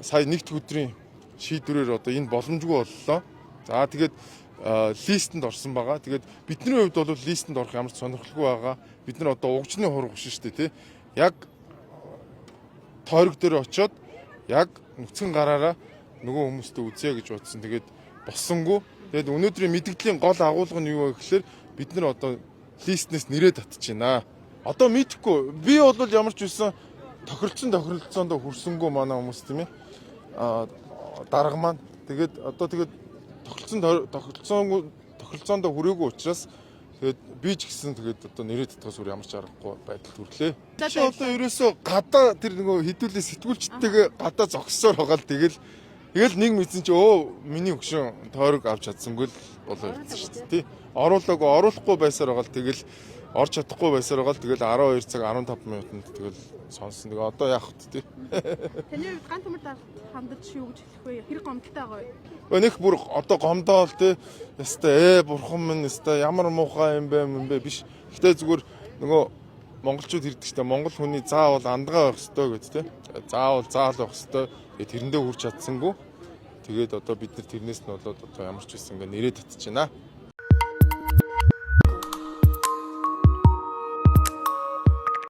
Сая нэгд өдрийн шийдвэрээр одоо энэ боломжгүй боллоо. За, тэгээд list энд орсон байгаа. Тэгээд бидний хувьд бол list энд орох ямар ч сонирхолгүй байгаа. Бид нар одоо угжны хург биш шүү дээ, тий. Яг тойрог дээр очиод яг нүцгэн гараараа нөгөө хүмүүстэй үзье гэж бодсон. Тэгээд боссонгүй. Тэгээд өнөөдрийн мэдэгдлийн гол агуулга нь юу вэ гэхээр бид нар одоо list нээс нэрээ татчихна. Одоо мэдэхгүй. Би бол ямар ч үсэн тохиролцсон тохиролцоонд хүрсэнгүү манай хүмүүс, тийм ээ. Дарга маань тэгээд одоо тэгээд тохиролцсон тохиролцоонгүй тохиролцоонд хүрээгүй учраас тэгээд би ч гэсэн тэгээд одоо нэрээ татахаас өөр ямар ч аргагүй байдал төрлөө. Чи одоо ерөөсөө гадаа тэр нөгөө хідүүлээ сэтгүүлчтэйгээ гадаа зогссоор байгаа л тэгэл нэг мэдсэн чи өө миний өгшөн тойрог авч чадсангүй л болоо явцсан шүү дээ, тий. Оруулаагүй, оруулахгүй байсаар байгаа л тэгэл орч чадахгүй байсаар байгаа л тэгэл 12 цаг 15 минутанд тэгэл сонсон. Тэгээ одоо яах вэ, тий. Таны хувьд ган төмөр дарагт хандаж юу гэж хэлэх вэ? Хэрэг гомдолтой байгаа юу? Өө, нэг бүр одоо гомдоол, тий. Яста бурхан минь, яста ямар муухай юм бэ юм бэ биш. Гэтэ зүгээр нөгөө монголчууд ирдэг штэ, монгол хүний заавал андгаа байх ёстой гэд, тий. Заавал заал байх ёстой. Тэгээ тэрэндээ хүрч чадсангүй. Тэгээд одоо бид нар тэрнээс нь болоод одоо ямар ч байсан ингээ нэрээ татчихна.